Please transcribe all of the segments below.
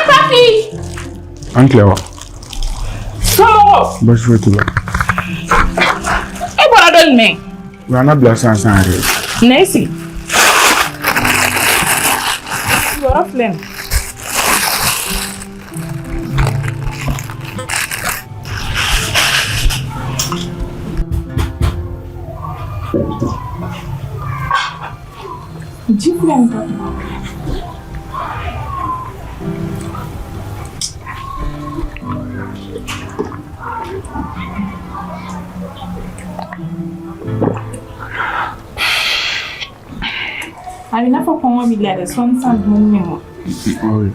Papi! An tile wa? Somɔgɔw? Baasi foyi t'u la. E bɔra don jumɛn? U y'an labila sisan sisan yɛrɛ. Na i sigi. Yɔrɔ filɛ nin. Ji filɛ nin ye. A bɛ i n'a fɔ kɔngɔ b'i la dɛ sɔɔni sisan dumuni bɛ mɔ. Oui.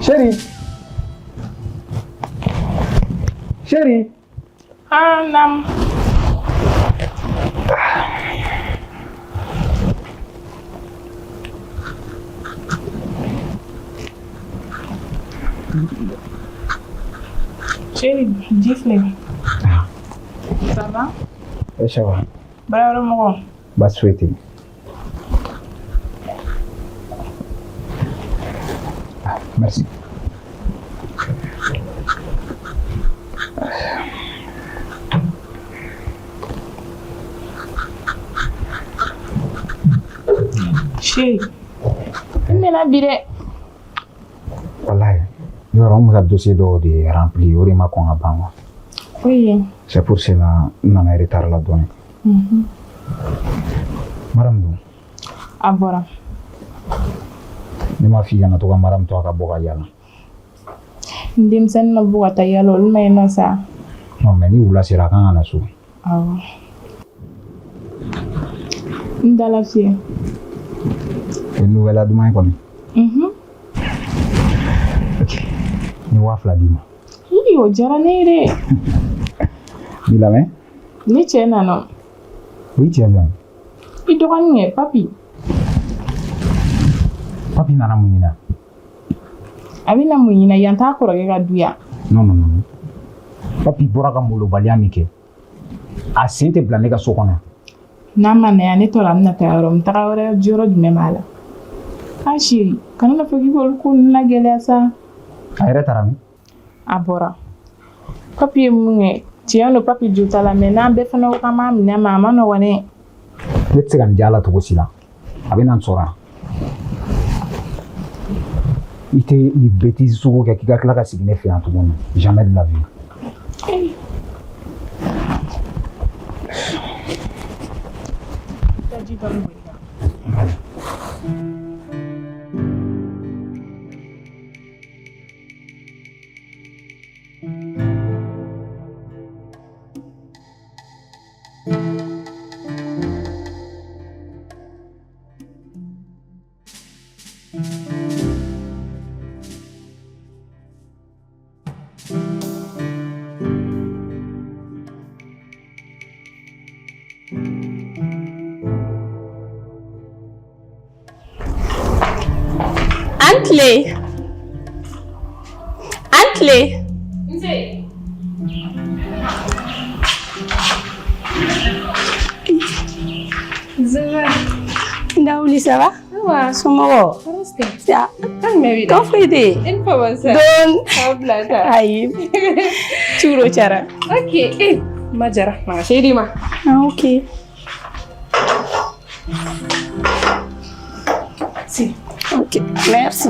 Chérie. Chérie. Ah, naam. Chérie, ji filɛ. Ça va? Eh, ça va. Baarayɔrɔ mɔgɔw? Baasi foyi tɛ yen. Ah, merci. Chérie, i mɛnna bi dɛ. Walayi, yɔrɔ n bɛ ka dossier dɔw de rempli o de ma kɔn ka ban quoi. Oui. C'est pour cela n nana retard la dɔɔnin. Madame dun? A bɔra. Ne m'a f'i kana to ka madame to a ka bɔ ka yala. N denmisɛnnin ma bɔ ka taa yala olu ma ɲi nɔ sa. Non mais ni wula sera a kan ka na so. Awɔ. N dala fiyɛ. O ye nouvelle duman ye kɔni. Ok. N ye 2000 d'i ma. Ii, o diyara ne ye dɛ. N b'i lamɛn. Ne cɛ nana. O y'i cɛ jɔn ye? I dɔgɔnin kɛ, papi. Papi nana mun ɲini yan? A bɛna mun ɲini yan t'a kɔrɔkɛ ka du yan. Non non non. Papi bɔra ka molobaliya min kɛ, a sen tɛ bila ne ka so kɔnɔ yan. N'a ma na yan ne tɔra a bɛna taa yɔrɔ min taga yɔrɔ jɔyɔrɔ jumɛn b'a la? A chérie, kana na fɔ k'i b'olu ko ninnu lagɛlɛya sa. A yɛrɛ taara min? A bɔra. Papi ye mun kɛ? Tiɲɛ don papi jo t'a la mais n'an bɛɛ fana ko k'an b'a minɛ a ma a ma nɔgɔn dɛ. Ne tɛ se ka nin diya a la cogo si la. A bɛ na n sɔrɔ yan. I tɛ nin bêtise sugu kɛ k'i ka tila ka sigi ne fɛ yan tuguni. Jamais de la vie. Taa ji dɔɔni bɔ i kan. An tile. An tile. Nse. Ndawuli, ça va? Awa. Somɔgɔw? Tɔɔrɔ si tɛ. Ya. Kan jumɛn b'i la? Kan foyi tɛ yen. E ni Fabansa. Don. Aw bila ta. Ayi. Curo cara. Ok. Eh, ma jara. Ma ka se di ma. Ah, ok. Si. Ok, merci.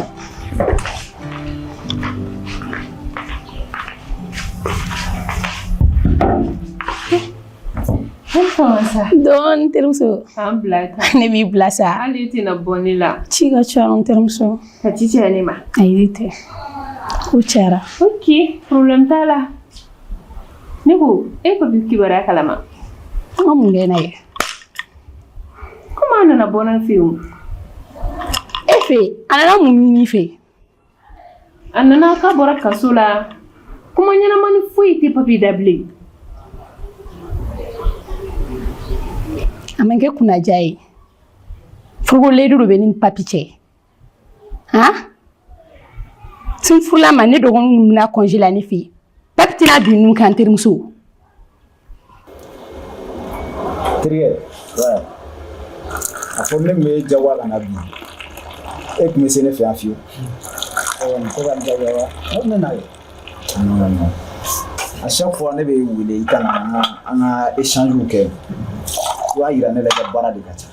Fabansa. Don terimuso. K'an bila ta. Ne b'i bila sa. Hali i tɛna bɔ ne la. Ci ka ca n terimuso. Ka ci caya ne ma. Ayi tɛ. Ko cayara. Ok, problème t'a la. Ne ko, e papi kibaruya kalama. An ka mun kɛ n'a ye? Komi a nana bɔ ne fɛ yen. E fɛ yen, a nana mun ɲini i fɛ yen? A nana k'a bɔra kaso la, kuma ɲɛnamani foyi tɛ Papi da bilen. A ma kɛ kunnaja ye. Furuko layidu de bɛ ne ni Papi cɛ. Han? Sin furula ma ne dɔgɔnin bɛna congé la ne fɛ yen. Papi tɛna bin ninnu kan n terimuso. Terikɛ, ouais. A fɔ ne tun bɛ jagoya ka na bi. E tun bɛ se ne fɛ yan fiyewu. Ko ka n jagoya wa? Ne tun bɛ na ye. Non, non, non. À chaque fois ne bɛ wele i ka na an ka échange kɛ. I b'a yira ne la i ka baara de ka ca.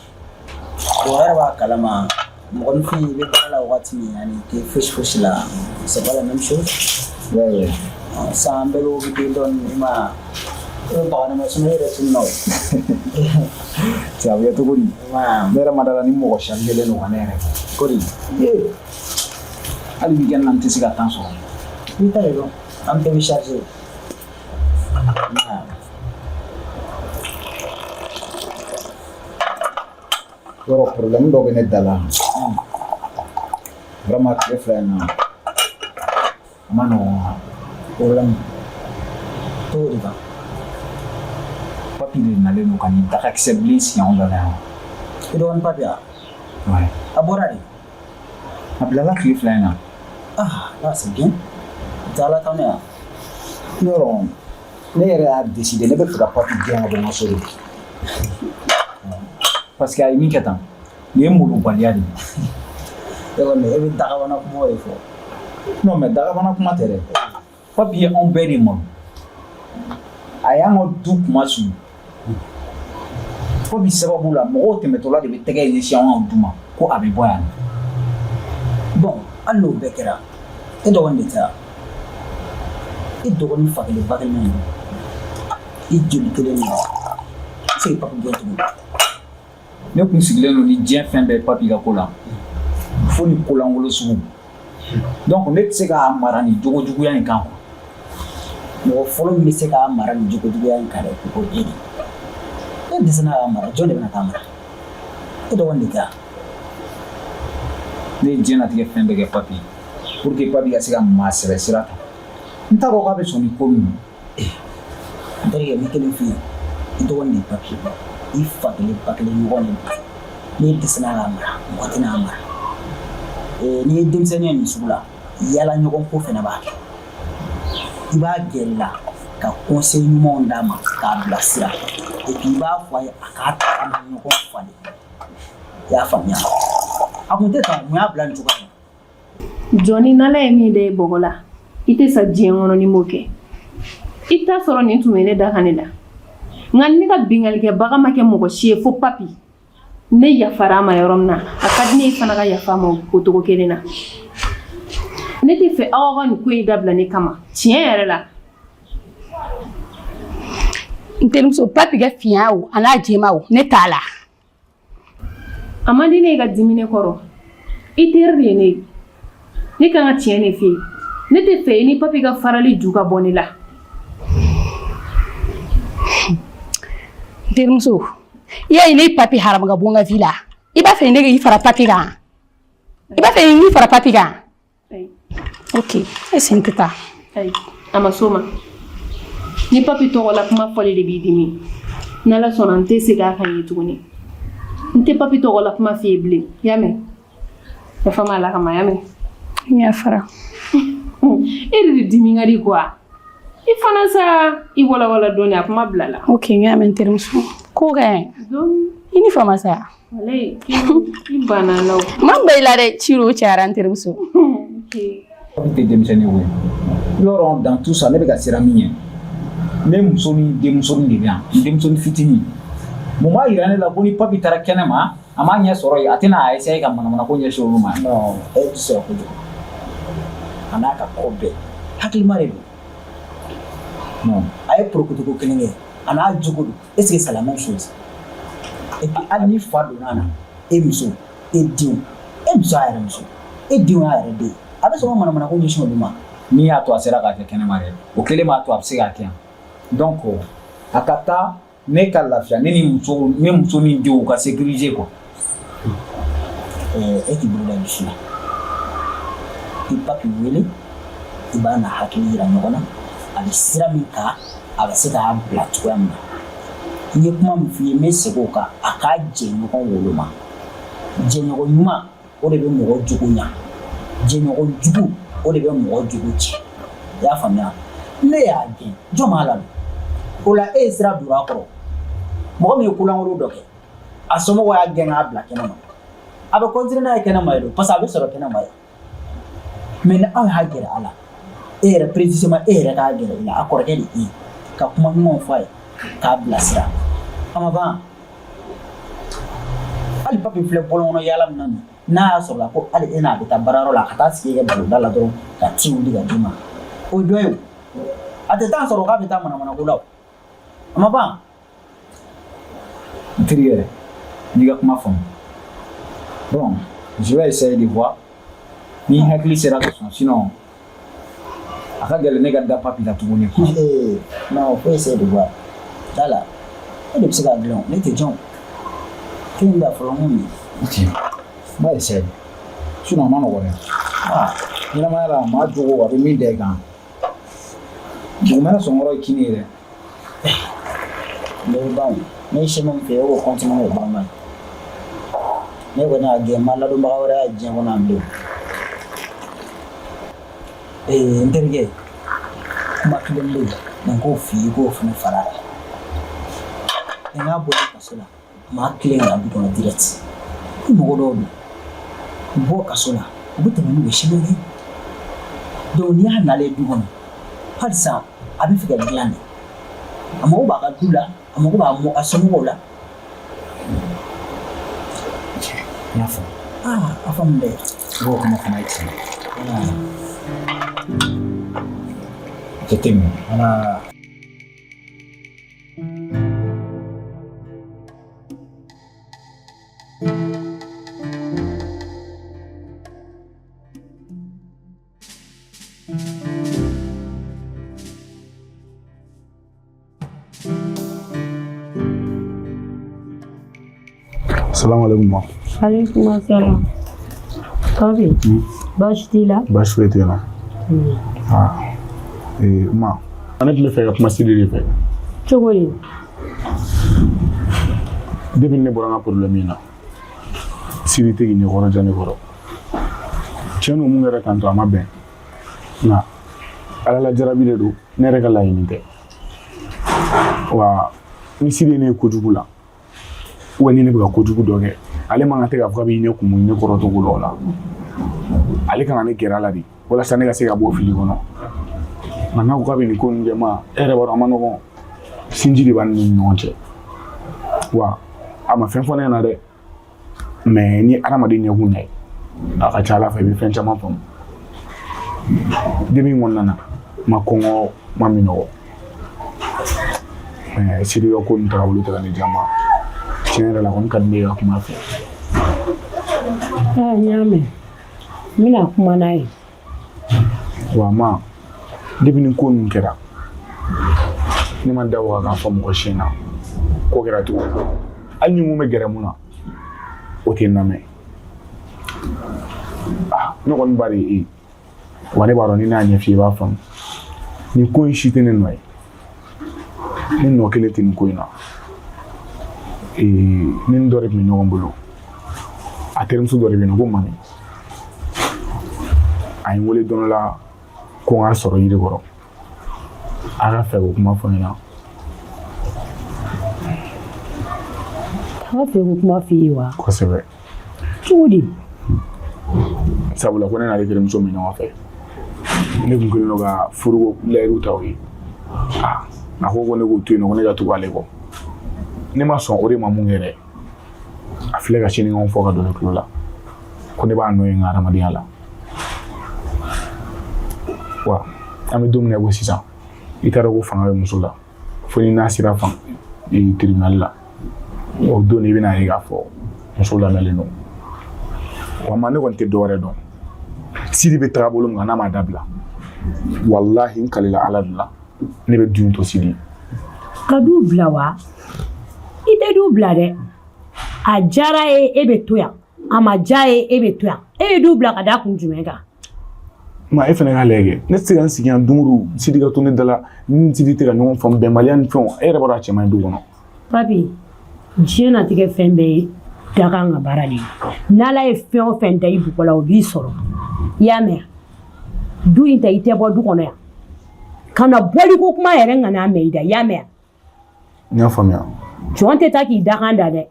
Bon, a yɛrɛ b'a kalama, mɔgɔninfin i bɛ baara la wagati min ani i tɛ fosi fosi la, c'est pas la même chose. Ouais, ouais. Sisan an bɛɛ bɛ occupé dɔɔni, i ma ye, e bɛ baga ne ma, sinon e yɛrɛ tununna o. Cɛ, a bɛ kɛ cogo di? Ne yɛrɛ ma da la ni mɔgɔ chargé don ka ne yɛrɛ kɔ. Ko di? Ee, hali weekend na n tɛ se ka temps sɔrɔ. I ta de dɔn, an bɛɛ bɛ chargé. Yɔrɔ problème dɔ bɛ ne da la. Vraiment, tile 2 in na, a ma nɔgɔn. Problème cogo di tan? Papi de nalen don ka nin dagakisɛ bilen sigi anw da la yan. I dɔgɔnin Papi wa? Ouais. A bɔra de? A bilala tile 2 in na. Ah, là c'est bien. O tɛ Ala tanu ya? Yɔrɔ ne yɛrɛ y'a décidé, ne bɛ fɛ ka Papi gɛn ka bɔ n ka so de. Parce que a ye min kɛ tan, nin ye molobaliya de ye. E kɔni, e bɛ dagabana kumaw de fɔ. Non, mais dagabana kuma tɛ dɛ. Papi ye anw bɛɛ de malo. A y'an ka du kuma sulu. Papi sababu la, mɔgɔw tɛmɛtɔla de bɛ tɛgɛ ɲɛsin anw ka du ma ko a bɛ bɔ yan. Bon, hali n'o bɛɛ kɛra, e dɔgɔnin de tɛ wa? E dɔgɔnin fa kelen ba kelen de don. I joli kelen de don. I tɛ se k'i Papi gɛn tuguni. Ne kun sigilen don ni diɲɛ fɛn bɛɛ ye Papi ka ko la. Fo ni kolankolon sugu. Donc ne tɛ se k'a mara ni jogo juguya in kan quoi. Mɔgɔ fɔlɔ min bɛ se k'a mara ni jogo juguya in kan dɛ, o ye e de ye. E dɛsɛra k'a mara, jɔn de bɛna taa mara? E dɔgɔnin de tɛ wa? Ne ye diɲɛlatigɛ fɛn bɛɛ kɛ Papi ye pour que Papi ka se ka maa sɛbɛ sira ta. N t'a dɔn k'a bɛ sɔn ni ko min ma. N terikɛ, n bɛ kelen f'i ye. I dɔgɔnin de ye Papi ye. I fa kelen ba kelen ɲɔgɔn de don. N'e dɛsɛra k'a mara, mɔgɔ tɛna a mara. N'i ye denmisɛnnin ye nin sugu la, yala ɲɔgɔn ko fana b'a kɛ. I b'a gɛrɛ la ka conseil ɲumanw d'a ma k'a bilasira. Et puis i b'a fɔ a ye a k'a tagama ɲɔgɔn falen. I y'a faamuya? A kun tɛ tan, mun y'a bila nin cogoya in na? Jɔnni, n'Ala ye min da i bɔgɔ la, i tɛ sa diɲɛ kɔnɔ ni m'o kɛ. I t'a sɔrɔ nin tun bɛ ne da kan ne la. Nka ne ka binkannikɛbaga ma kɛ mɔgɔ si ye fo Papi. Ne yafara a ma yɔrɔ min na, a ka di ne ye fana ka yafa a ma o cogo kelen na. Ne tɛ fɛ aw ka nin ko in dabila ne kama, tiɲɛ yɛrɛ la. N terimuso, Papi ka finya o, a n'a jɛma o, ne t'a la. A man di ne ye ka dimi ne kɔrɔ. I teri de ye ne ye. Ne kan ka tiɲɛ de f'i ye. Ne tɛ fɛ i ni Papi ka farali ju ka bɔ ne la. N terimuso, i y'a ye ne ye Papi haramu ka bɔ n ka vie la. I b'a fɛ ne k'i fara Papi kan? I b'a fɛ n k'i fara Papi kan? Ok, e sen tɛ taa. Ayi, a ma s'o ma. Ni Papi tɔgɔ la kuma fɔli de b'i dimi, n'Ala sɔnna n tɛ segin a kan ye tuguni. N tɛ Papi tɔgɔ la kuma f'i ye bilen. I y'a mɛn? Yafa ma Ala kama, i y'a mɛn? N yafara. E de dimi ka di quoi. I fana sa, i walawala dɔɔni, a kuma bila la. Ok, n y'a mɛn n terimuso. Ko ka ɲi. I ni fama sa. Walayi, i banna la o. Ma ba i la dɛ, ciro cayara n terimuso. Papi tɛ denmisɛnnin ye koyi. Yɔrɔ dans tout ça, ne bɛ ka siran min ɲɛ, ne muso ni denmusonin de bɛ yan, n denmusonin fitinin. Mun b'a yira ne la ko ni Papi taara kɛnɛ ma, a m'a ɲɛ sɔrɔ yen, a tɛna a essayer ka manamanako ɲɛsin olu ma? Non, e tɛ sɔrɔ kojugu. A n'a ka ko bɛɛ, hakilima de don. Non. A ye porokoto kelen kɛ, a n'a jogo don. Est-ce que c'est la même chose? Et puis hali ni fa donna a na, e muso, e denw, e muso y'a yɛrɛ muso, e denw y'a yɛrɛ den, a bɛ sɔn ka manamanako ɲɛsin olu ma. Min y'a to a sera k'a kɛ kɛnɛma dɛ, o kelen b'a to a bɛ se k'a kɛ yan. Donc a ka taa, ne ka lafiya, ne ni muso, ne muso ni denw ka sécuriser quoi. E k'i bolo da dusu la, i Papi wele. I b'a n'a hakili yira ɲɔgɔn na, a bɛ sira min kan, a bɛ se k'a bila cogoya min na. N ye kuma min f'i ye, n bɛ segin o kan, a k'a jɛɲɔgɔn woloma. Jɛɲɔgɔn ɲuman, o de bɛ mɔgɔ jogo ɲa. Jɛɲɔgɔn jugu, o de bɛ mɔgɔ jogo tiɲɛ. I y'a faamuya? Ne y'a gɛn, jɔn b'a ladon? O la e ye sira don a kɔrɔ. Mɔgɔ min ye kolankolon dɔ kɛ, a somɔgɔw y'a gɛn k'a bila kɛnɛ ma, a bɛ continuer n'a ye kɛnɛ ma yen, parce que a bɛ sɔrɔ kɛnɛ ma yen. Mais ni aw y'a gɛrɛ a la, e yɛrɛ précisément, e yɛrɛ k'a gɛrɛ i la, a kɔrɔkɛ de e ye, ka kuma ɲumanw fɔ a ye, k'a bilasira, a ma ban. Hali Papi filɛ bɔlɔn kɔnɔ yaala min na nin, n'a y'a sɔrɔ ko hali e n'a bɛ taa baarayɔrɔ la, a ka taa sigi e ka bulonda la dɔrɔn ka ti wuli ka d'i ma, o ye dɔ ye. O a tɛ taa sɔrɔ k'a bɛ taa manamanako la, o a ma ban. N terikɛ, n'i ka kuma faamu, bon, je vais essayer de voir ni hakili sera ka sɔn, sinon a ka gɛlɛn ne ka da Papi la tuguni quoi. Eh, non, faut essayer de voir. Da la, e de bɛ se k'a dilan, ne tɛ jɔn. Kelen da fɔlɔ mun ye. Ok, n b'a essayer, sinon a ma nɔgɔn dɛ. Ah, ɲɛnamaya la, maa jogo a bɛ min da i kan, dugumɛnɛ sɔnkɔrɔ ye kini ye dɛ. Ne bɛ ban o. Ne ye chemin min fɛ, e k'o continuer n'o dɔrɔn. Ne kɔni y'a gɛn, ma ladonbaga wɛrɛ y'a diɲɛ kɔnɔ yan bilen. Ee, n terikɛ, kuma kelen bɛ yen, nin k'o f'i ye, i k'o fana fara a kan. Nin n'a bɔra kaso la, maa kelen ka na du kɔnɔ direct. Ni mɔgɔ dɔw don, u bɔ kaso la, u bɛ tɛmɛ n'u ye chemin ye. Donc n'i y'a nalen du kɔnɔ, halisa a bɛ fɛ ka dilan de. A mago b'a ka du la, a mago b'a a somɔgɔw la. N y'a faamu. Aa, a faamu dɛ. I b'o kuma fana ye tiɲɛ ye. Jateminɛ. Voilà. Salamu alaikum ma. Aleykum salam. Papi, baasi t'i la? Baasi foyi tɛ n na. Ah, ee, ma, ne tun bɛ fɛ ka kuma Sidi de fɛ. Cogo di? Depuis ne bɔra n ka problème in na, Sidi tɛ k'i ɲɛkɔrɔ ja ne kɔrɔ. Tiɲɛ don, mun kɛra tantôt a ma bɛn. Nka Ala la jarabi de don, ne yɛrɛ ka laɲini tɛ. Wa ni Sidi ye ne ye kojugu la, ou ni ne bɛ ka kojugu dɔ kɛ, ale man kan tɛ k'a fɔ k'a b'i ɲɛ kumu ne kɔrɔ cogo dɔw la. Ale kan ka ne gɛrɛ a la de walasa ne ka se ka bɔ fili kɔnɔ. Nka n'a ko k'a bɛ nin ko ninnu kɛ, ma, e yɛrɛ b'a dɔn a ma nɔgɔn. Sinji de b'an ni ɲɔgɔn cɛ. Wa a ma fɛn fɔ ne ɲɛna dɛ, mais ni adamaden ɲɛkun na ye, a ka ca Ala fɛ i bɛ fɛn caman faamu. Depuis n kɔnɔna na, ma kɔngɔ, ma minɔgɔ. Mais Sidi ka ko ninnu tagabolo tɛ ka ne diya ma. Tiɲɛ yɛrɛ la, kɔni ka di ne ye ka kuma a fɛ. Aa, n y'a mɛn. N bɛna kuma n'a ye. Wa ma, depuis ni ko ninnu kɛra, ne ma da waga k'a fɔ mɔgɔ si ɲɛna ko kɛra cogo min. Hali ni mun bɛ gɛrɛ mun na, o tɛ n lamɛn. Ah, ne kɔni ba de ye e ye. Wa ne b'a dɔn ni ne y'a ɲɛf'i ye, i b'a faamu. Nin ko in si tɛ ne nɔ ye. Ne nɔ kelen tɛ nin ko in na. Ee, ne ni dɔ de tun bɛ ɲɔgɔn bolo. A terimuso dɔ de bɛ yen nɔ ko Mami. A ye n wele don dɔ la ko n k'a sɔrɔ yiri kɔrɔ. A ka fɛ k'o kuma fɔ n ɲɛna. A b'a fɛ k'o kuma f'i ye wa? Kosɛbɛ. Cogo di? Sabula ko ne n'ale terimuso bɛ ɲɔgɔn fɛ. Ne tun kɛlen don ka furuko layiru ta o ye. Aa, a ko ko ne k'o to yen nɔ, ko ne ka tugu ale kɔ. Ne ma sɔn o de ma mun kɛ dɛ. A filɛ ka sinikanw fɔ ka don ne tulo la. Ko ne b'a nɔ ye n ka adamadenya la. Wa an bɛ don min na i ko sisan, i t'a dɔn ko fanga bɛ muso la. Fo ni n'a sera fan tribunal la. O don i bɛna ye k'a fɔ muso lamɛnlen don. Wa ma, ne kɔni tɛ dɔwɛrɛ dɔn. Sidi bɛ taga bolo min kan, n'a m'a dabila, walahi, n kalila Ala de la, ne bɛ du in to Sidi. Ka du bila wa? I tɛ du bila dɛ. A diyara ye, e bɛ to yan. A ma diya ye, e bɛ to yan. E ye du bila ka da kun jumɛn kan? Ma e fana k'a lajɛ kɛ, ne tɛ se ka n sigi yan don o don, Sidi ka to ne da la, ni Sidi tɛ ka ɲɔgɔn faamu, bɛnbaliya ni fɛnw, e yɛrɛ b'a dɔn a cɛ man ɲi du kɔnɔ. Papi, diɲɛnatigɛ fɛn bɛɛ ye dakan ka baara de ye. N'Ala ye fɛn o fɛn da i bɔgɔ la, o b'i sɔrɔ. I y'a mɛn? Du in ta, i tɛ bɔ du kɔnɔ yan. Kana bɔliko kuma yɛrɛ n kana mɛn i da, i y'a mɛn? N y'a faamuya. Jɔn tɛ taa k'i dakan da dɛ.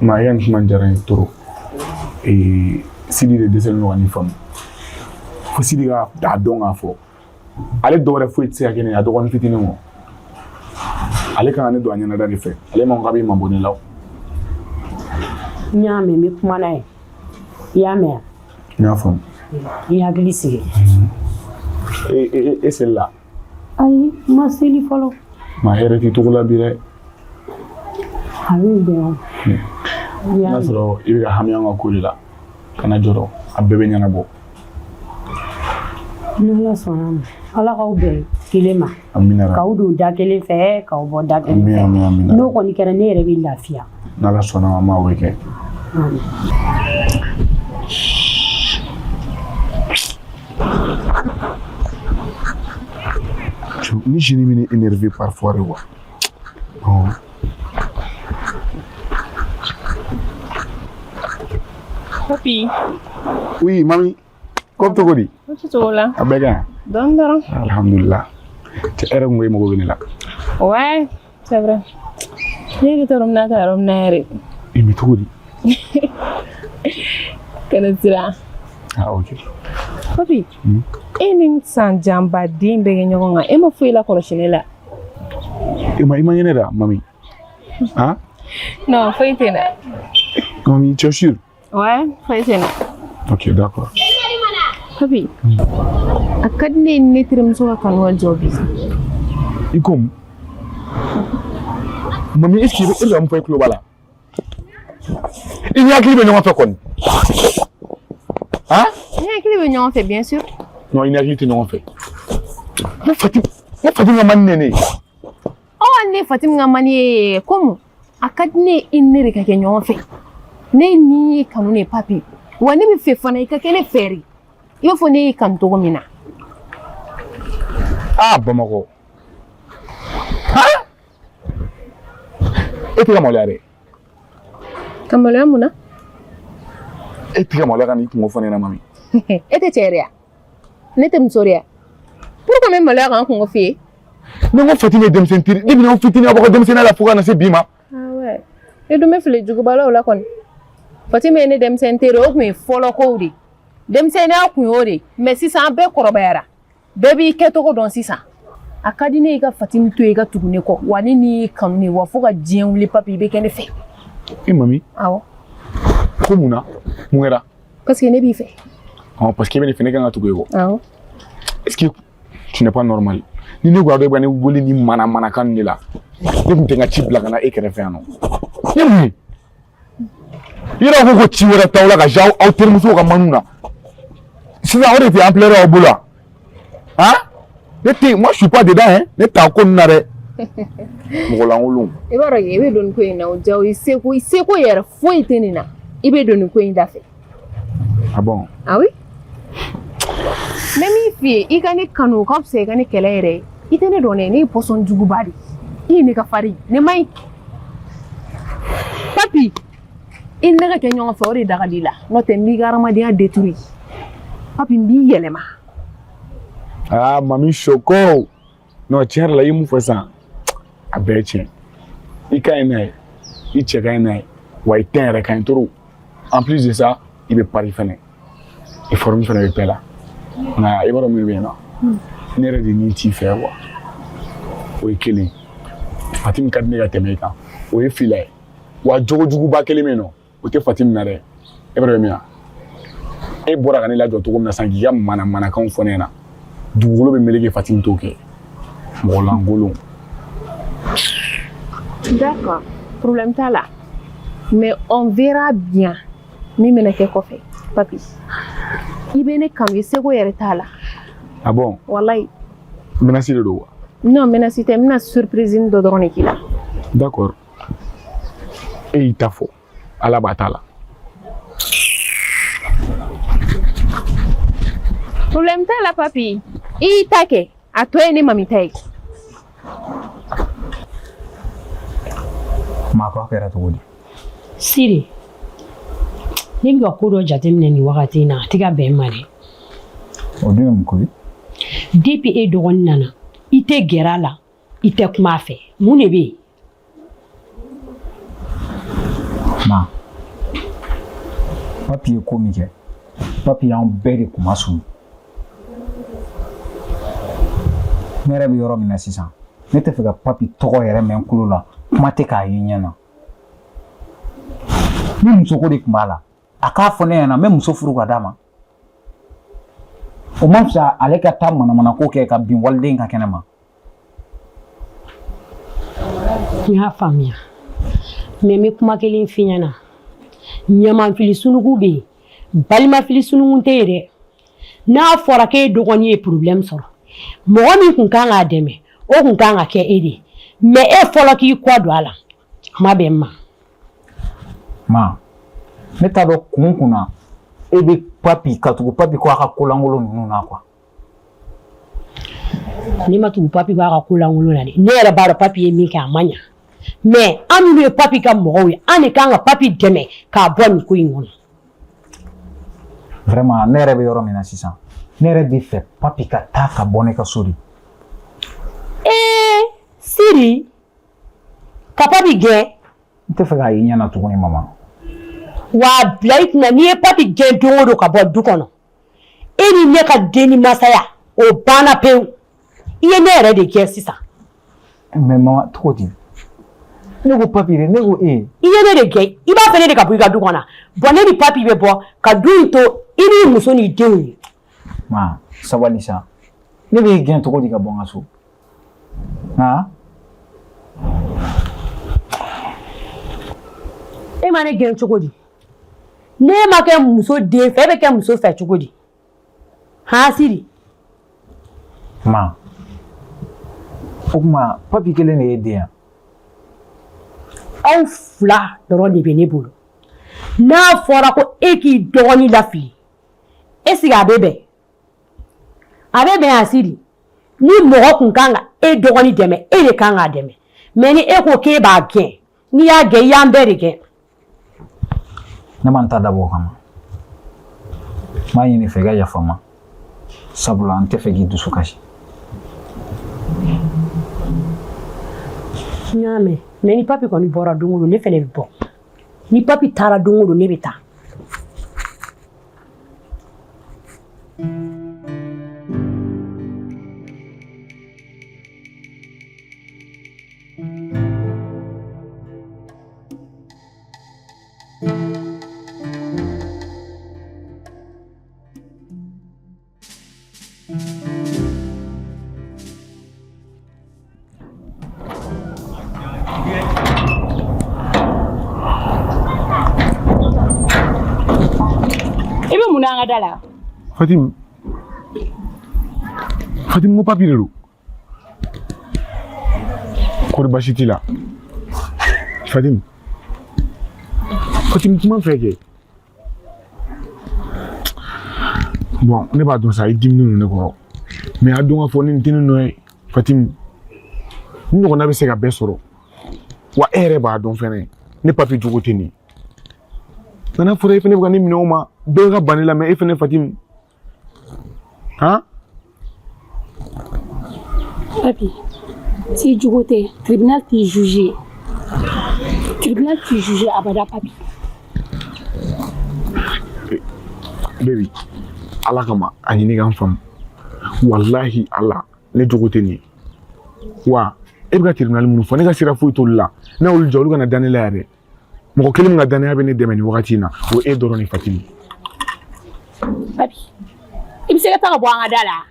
Ma, i ka nin kuma diyara n ye trop. Ee, Sidi de dɛsɛlen don ka nin faamu. Fo Sidi ka a dɔn k'a fɔ ale dɔwɛrɛ foyi tɛ se ka kɛ ne ye a dɔgɔnin fitinin kɔ. Ale kan ka ne don a ɲɛnada de fɛ. Ale ma ko k'a b'i mabɔ ne la o. N y'a mɛn, n bɛ kuma n'a ye. I y'a mɛn? N y'a faamu. I hakili sigi. E e e selila? Ayi, n ma seli fɔlɔ. Ma, hɛrɛ t'i cogo la bi dɛ. A bɛ bɛn o. N'a sɔrɔ i bɛ ka hami an ka ko de la, kana jɔrɔ, a bɛɛ bɛ ɲɛnabɔ. N'Ala sɔnna ma, Ala k'aw bɛn kelen ma. Amina. K'aw don da kelen fɛ, k'aw bɔ da kelen fɛ. Amina, amina. N'o kɔni kɛra, ne yɛrɛ bɛ lafiya. N'Ala sɔnna ma, ma o bɛ kɛ. Ni jeune bɛ ne énervé parfois de quoi. Bon. Papi. Oui, mami. Ko bɛ cogo di? Ko bɛ cogo la. A bɛɛ ka ɲi? Dɔɔni dɔrɔn. Alhamdulillah. Cɛ, e yɛrɛ kun ko e mago bɛ ne la. Ouais, c'est vrai. Ne yɛrɛ t'a dɔn n bɛna taa yɔrɔ min na yɛrɛ. I bɛ cogo di? Kana siran. Ah, ok. Papi, e ni san janba den bɛɛ kɛ ɲɔgɔn kan, e ma foyi lakɔlɔsi ne la. E ma i ma ɲinɛ da, mami? Ah? Non, foyi tɛ n na. Mami, tu es sûre? Ouais, foyi tɛ n na. Ok, d'accord. Papi, a ka di ne ye ne terimuso ka kanu ka jɔ bi. I ko mun? Mami, est-ce que e bɛ ka mun fɔ, e tulo b'a la? I ni hakili bɛ ɲɔgɔn fɛ kɔni? Han? Ne hakili bɛ ɲɔgɔn fɛ, bien sûr. Non, i ni hakili tɛ ɲɔgɔn fɛ. Ne Fatim ka man di ne ye. Ɔ, ne Fatim ka man di ye komi a ka di ne ye i ni ne de ka kɛ ɲɔgɔn fɛ. Ne ni ye kanu de, Papi. Wa ne bɛ fɛ fana i ka kɛ ne fɛ de. I b'a fɔ ne y'i kanu cogo min na. Ah, Bamakɔ. Han? E tɛ ka maloya dɛ. Ka maloya mun na? E tɛ ka maloya ka n'i kunko fɔ ne ɲɛna, mami? E tɛ cɛ yɛrɛ ya? Ne tɛ muso de ya? Pourquoi n bɛ maloya ka n kunko f'i ye? Ne ko Fatim ye denmisɛnnin teri, depuis n'aw fitinin, aw b'aw ka denmisɛnninya la fo ka na se bi ma. Ah ouais. E dun bɛ fili jugubalaw la kɔni. Fatim ye ne denmisɛnnin teri, o tun ye fɔlɔ kow de ye. Denmisɛnninya kun y'o de ye. Mais sisan an bɛɛ kɔrɔbayara. Bɛɛ b'i kɛcogo dɔn sisan. A ka di ne ye i ka Fatim to yen, i ka tugu ne kɔ. Wa ne n'i kanu ne wa fo ka diɲɛ wuli, Papi, i bɛ kɛ ne fɛ. E mami. Awɔ. Ko mun na? Mun kɛra? Parce que ne b'i fɛ. Ɔ, parce que e bɛ ne fɛ, ne kan ka tugu e kɔ. Awɔ. Est-ce que tu n'es pas normal? Ni ne ko a dɔ, e bɛ ne wele ni mana manakan de la. Ne tun tɛ n ka ci bila ka na e kɛrɛfɛ yan nɔ. Ne mun ye? I yɛrɛ ko ci wɛrɛ t'aw la ka ja aw terimusow ka manu na. Sisan o de tɛ ampleur aw bolo wa? Han? Ne tɛ, moi je suis pas dedans hein. Ne t'a ko ninnu na dɛ. Mɔgɔ lankolon. I b'a dɔn, i bɛ don nin ko in na, o diya i seko yɛrɛ foyi tɛ nin na. I bɛ don nin ko in da fɛ. Ah bon? Ah oui. N bɛ min f'i ye, i ka ne kanu, o ka fisa i ka ne kɛlɛ yɛrɛ ye. I tɛ ne dɔn dɛ, ne ye pɔsɔn juguba de ye. I ye ne ka farin, ne man ɲi. Papi, i ni ne ka kɛ ɲɔgɔn fɛ, o de da ka di i la. N'o tɛ, n b'i ka hadamadenya détruire. Papi, n b'i yɛlɛma. Ah, mami Choco. Non, tiɲɛ yɛrɛ la, i ye mun fɔ sisan, a bɛɛ ye tiɲɛ. I ka ɲi n'a ye, i cɛ ka ɲi n'a ye, wa i tɛn yɛrɛ ka ɲi trop. En plus de ça, i bɛ pari fɛnɛ. I forme fɛnɛ bɛ bɛɛ la. Nka i b'a dɔn min bɛ yen nɔ, ne yɛrɛ de ni t'i fɛ quoi. O ye kelen. Fatim ka di ne ka tɛmɛ e kan. O ye fila ye. Wa jogojuguba kelen bɛ yen nɔ, o tɛ Fatim na dɛ. E b'a dɔn min na? E bɔra ka ne lajɔ cogo min na sisan k'i ka mana manakanw fɔ ne ɲɛna. Dugukolo bɛ meleke, Fatim t'o kɛ. Mɔgɔ lankolon. D'accord, problème t'a la. Mais on verra bien min bɛna kɛ kɔfɛ. Papi, i bɛ ne kanu, i seko yɛrɛ t'a la. Ah bon? Walayi. Menace de don wa? Non, menace tɛ, n bɛna surprise dɔ dɔrɔn de k'i la. D'accord. E y'i ta fɔ. Ala b'a ta la. Problème t'a la papi. I y'i ta kɛ, a tɔ ye ne mami ta ye. Maa ko a kɛra cogo di? Siri, ne bɛ ka ko dɔ jateminɛ nin wagati in na, a tɛ ka bɛn n ma dɛ. O dun ye mun ko ye? Depuis e dɔgɔnin nana, i tɛ gɛrɛ a la, i tɛ kuma a fɛ. Mun de bɛ yen? Ma, papi ye ko min kɛ, papi y'an bɛɛ de kunmasuli. Ne yɛrɛ bɛ yɔrɔ min na sisan, ne tɛ fɛ ka papi tɔgɔ yɛrɛ mɛn n tulo la, kuma tɛ k'a ye ɲɛ na. Ni musoko de tun b'a la, a k'a fɔ ne ɲɛna, n bɛ muso furu ka d'a ma. O man fisa ale ka taa manamanako kɛ ka bin waliden kan kɛnɛ ma. N y'a faamuya mais n bɛ kuma kelen f'i ɲɛna ɲamanfili sunugu bɛ yen balimafili sunugu tɛ yen dɛ n'a fɔra k'e dɔgɔnin ye problème sɔrɔ mɔgɔ min kun kan k'a dɛmɛ o kun kan ka kɛ e de ye mais e fɔlɔ k'i kɔ don a la a ma bɛn n ma. Ma, ne t'a dɔn kun kun na e bɛ papi ka tugu papi kɔ a ka kolankolon ninnu na quoi. Ne ma tugu papi kɔ a ka kolankolon na dɛ ne yɛrɛ b'a dɔn papi ye min kɛ a ma ɲa mais an minnu ye papi ka mɔgɔw ye an de kan ka papi dɛmɛ k'a bɔ nin ko in kɔnɔ. Vraiment ne yɛrɛ bɛ yɔrɔ min na sisan ne yɛrɛ bɛ fɛ papi ka taa ka bɔ ne ka so de. Ee Siri ka papi gɛn. N tɛ fɛ k'a ye ɲɛ na tuguni mama. Wa a bila i kunna n'i ye papi gɛn don o don ka bɔ du kɔnɔ e ni ne ka denni masaya o banna pewu i ye ne yɛrɛ de gɛn sisan. Mais mama cogo di ne ko papi de ne ko e. I ye ne de gɛn i b'a fɛ ne de ka bɔ i ka du kɔnɔ bon ne ni papi bɛ bɔ ka du in to i n'i muso n'i denw ye. Ma sabali sa ne b'i gɛn cogo di ka bɔ n ka so han. E ma ne gɛn cogo di ne ma kɛ muso den fɛ e bɛ kɛ muso fɛ cogo di han Siri. Ma o tuma papi kelen de y'e den yan. Aw fila dɔrɔn de bɛ ne bolo n'a fɔra ko e k'i dɔgɔnin lafili est-ce que a bɛ bɛn a bɛ bɛn a Siri ni mɔgɔ kun kan ka e dɔgɔnin dɛmɛ e de kan k'a dɛmɛ mais ni e ko k'e b'a gɛn n'i y'a gɛn i y'an bɛɛ de gɛn. Ne ma n ta dabɔ o kama n b'a ɲini i fɛ i ka yafa n ma sabula n tɛ fɛ k'i dusu kasi. N y'a mɛn mais ni papi kɔni bɔra don o don ne fɛnɛ bɛ bɔ ni papi taara don o don ne bɛ taa. I bɛ mun na an ka da la? Fatim Fatim ko papi de don. Kɔri baasi t'i la? Fatim Fatim kuma n fɛ kɛ. Bon ne b'a dɔn sa i diminen don ne kɔrɔ mais a dɔn k'a fɔ ni nin tɛ ne nɔ ye Fatim n ɲɔgɔnna bɛ se ka bɛɛ sɔrɔ wa e yɛrɛ b'a dɔn fɛnɛ ne papi jogo tɛ nin ye nka n'a fɔra e fɛnɛ bɛ ka ne minɛ o ma bɛɛ ka ban ne la mais e fɛnɛ Fatim han. Papi t'i jogo tɛ tribunal t'i juger tribunal t'i juger abada papi. Baby ala kama a ɲini ka n faamu walahi ala ne jogo tɛ nin ye wa e bɛ ka tribunal minnu fɔ ne ka sira foyi t'olu la ne y'olu jɔ olu kana da ne la yɛrɛ mɔgɔ kelen min ka danaya bɛ ne dɛmɛ nin wagati in na o ye e dɔrɔn de Fatimi. Papi i bɛ se ka taa ka bɔ an ka da la.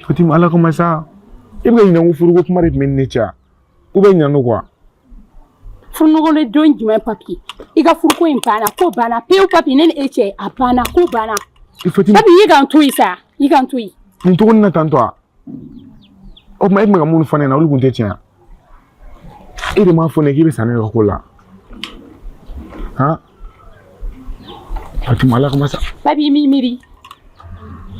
Fatimi ala kama sa e bɛ ka ɲinɛ ko furuko kuma de tun bɛ ne cɛ ou bien ɲinɛ quoi. Furuɲɔgɔn don jumɛn papi i ka furuko in banna ko banna pewu papi ne ni e cɛ a banna ko banna. Fatimi papi i ka n to yen sa i ka n to yen. Nin cogo nin na tantɔ a o tuma e tun bɛ ka minnu fɔ ne ɲɛna olu tun tɛ tiɲɛ ye e de m'a fɔ ne k'i bɛ sa ne ka ko la han Fatima ala kama sa. Papi i m'i miiri.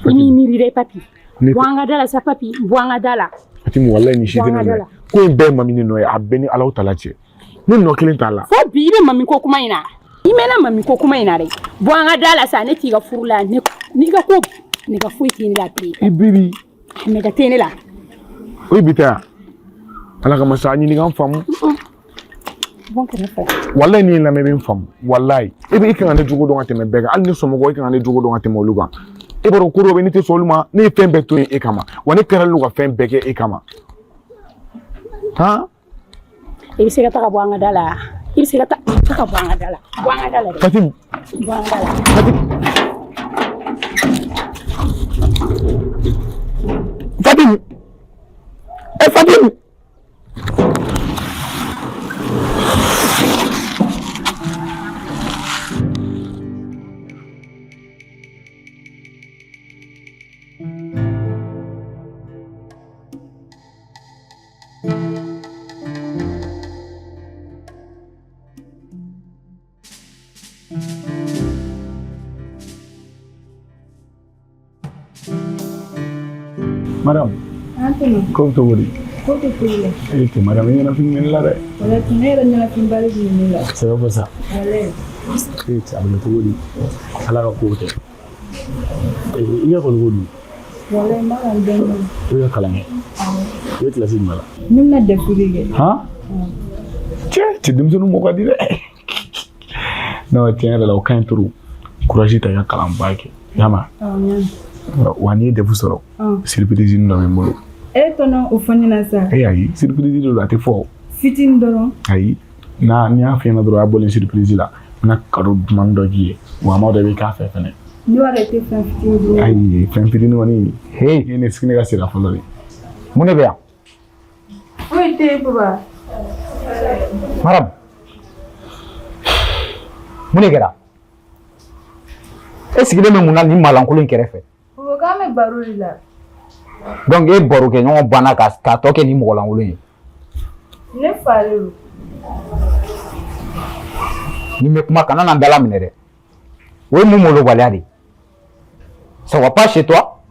I m'i miiri dɛ papi. Bɔ an ka da la sa papi, bɔ an ka da la. Fatimu, walayi nin si tɛ ne nɔ ye. Ko in bɛɛ ye Mami ne nɔ ye, a bɛɛ ni Alahu taala cɛ. Ne nɔ kelen t'a la. Fo bi i bɛ Mami ko kuma in na. I mɛnna Mami ko kuma in na dɛ. Bɔ an ka da la sa, ne t'i ka furu la, ne n'i ka ko ne ka foyi tɛ ne la bilen. I bibi. Nɛgɛ tɛ ne la. O ye bi tɛ yan. Ala kama sa, a ɲini ka n faamu. Bɔ n kɛrɛfɛ. Walayi n'i ye n lamɛn i bɛ n faamu. Walayi. E bɛ i kan ka ne jogo dɔn ka tɛmɛ bɛɛ kan. Hali ne somɔgɔw, i kan ka ne jogo dɔn ka tɛmɛ olu kan. E b'a dɔn ko dɔ bɛ ne tɛ sɔn olu ma. Ne ye fɛn bɛɛ to yen e kama. Wa ne kɛra ka fɛn bɛɛ kɛ e kama. Han? I bɛ se ka taga bɔ an ka da la. I bɛ se ka taga bɔ an ka da la. Bɔ an ka da la dɛ. Fatim. Bɔ an ka da la. Fatim. Fatim. Eh Fatim. Madame. Ko bɛ cogo di? Ko tɛ foyi la. E tɛ madame, i ɲɛnafin bɛ ne la dɛ. Walayi ne yɛrɛ ɲɛnafinba de tun bɛ ne la. Sɛbɛ fɔ sa. Walayi. E cɛ a bɛ kɛ cogo di? Ala ka kow tɛ. I ka ekɔli ko dun? Walayi n b'a la dɔɔnin dɔɔnin. I bɛ ka kalan kɛ? Awɔ. I bɛ kilasi jumɛn la? Ne bɛna DEF de kɛ. Han? Cɛ cɛ denmisɛnninw mɔ ka di dɛ. Non, tiɲɛ yɛrɛ la o ka ɲi trop. Courage ta i ka kalanba kɛ. I y'a mɛn? Awɔ, n y'a mɛn. Wa n'i ye DEF sɔrɔ, surprise dɔ bɛ n bolo. E tɔnɔ o fɔ n ɲɛna sa. E ayi, surprise de don, a tɛ fɔ. Fitinin dɔrɔn. Ayi, n'a n'i y'a f'i ɲɛna dɔrɔn, o y'a bɔlen surprise la. N bɛna cadeau duman dɔ k'i ye. Wa a ma dɔn i bɛ k'a fɛ fɛnɛ. Ne b'a dɔn i tɛ fɛn fitinin di ne ma. Ayi, fɛn fitinin kɔni, he, e ne sigi ne ka sira fɔlɔ de. Mun de bɛ yan? Foyi tɛ yen papa. Maram. Mun de kɛra? E sigilen bɛ mun na nin maalankolon in kɛrɛfɛ? Papa, k'an bɛ baro de la. Donc e barokɛɲɔgɔn banna k'a tɔ kɛ nin mɔgɔlankolon ye. Ne fa de don. Ni n bɛ kuma kana na n dala minɛ dɛ. O ye mun molobaliya de ye? Ça va pas chez toi?